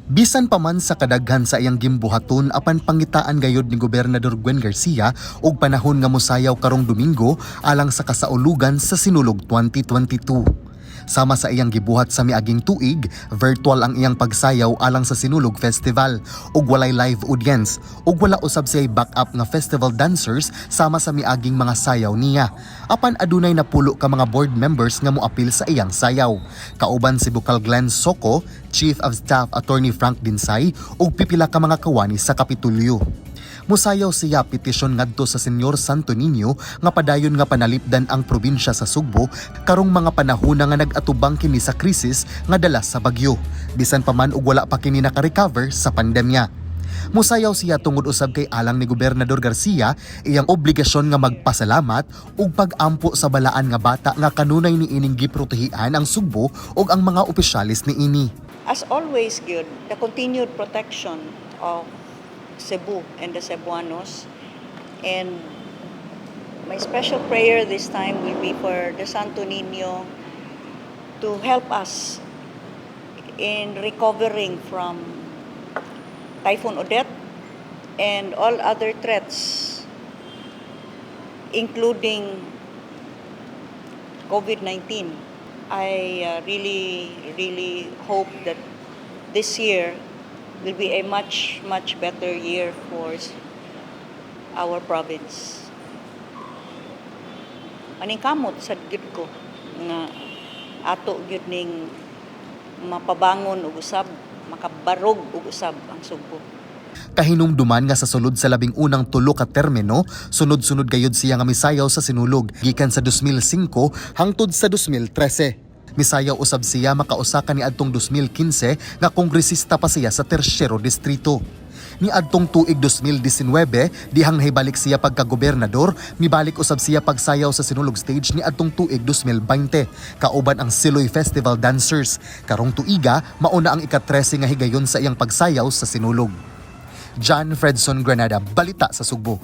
Bisan pa man sa kadaghan sa iyang gimbuhaton, apan pangitaan gayod ni Gobernador Gwen Garcia og panahon nga mosayaw karong Domingo alang sa kasaulugan sa Sinulog 2022. Sama sa iyang gibuhat sa miaging tuig, virtual ang iyang pagsayaw alang sa Sinulog Festival ug walay live audience ug wala usab siya'y backup nga festival dancers sama sa miaging mga sayaw niya. Apan adunay napulo ka mga board members nga moapil sa iyang sayaw. Kauban si Bukal Glenn Soco, Chief of Staff Attorney Frank Dinsay ug pipila ka mga kawani sa Kapitolyo. Musayaw siya petisyon ngadto sa Senyor Santo Niño nga padayon nga panalipdan ang probinsya sa Sugbo karong mga panahon nga nag-atubang kini sa krisis nga dala sa bagyo. Bisan pa man og wala pa kini naka-recover sa pandemya. Musayaw siya tungod usab kay alang ni Gobernador Garcia iyang obligasyon nga magpasalamat ug pag-ampo sa balaan nga bata nga kanunay ni ining giprotehian ang Sugbo ug ang mga opisyalis niini. As always, good, the continued protection of Cebu and the Cebuanos. And my special prayer this time will be for the Santo Niño to help us in recovering from Typhoon Odette and all other threats, including COVID-19. I really, really hope that this year will be a much, much better year for our province. Maningkamot sad gyud ko nga ato gyud ning mapabangon og usab, makabarog og usab ang Sugbo. Kahinumduman nga sa sulod sa 11 tulo ka termino, sunod-sunod gayud siya nga misayaw sa Sinulog gikan sa 2005 hangtod sa 2013. Misayaw usab siya makausa ka niadtong 2015 nga kongresista pa siya sa Tersyero Distrito. Ni adtong tuig 2019, dihang nahibalik siya pagka-gobernador, mibalik usab siya pagsayaw sa Sinulog stage ni adtong tuig 2020 kauban ang Siloy Festival Dancers. Karong tuiga, mauna ang ika-13 nga higayon sa iyang pagsayaw sa Sinulog. John Fredson Granada, Balita sa Sugbo.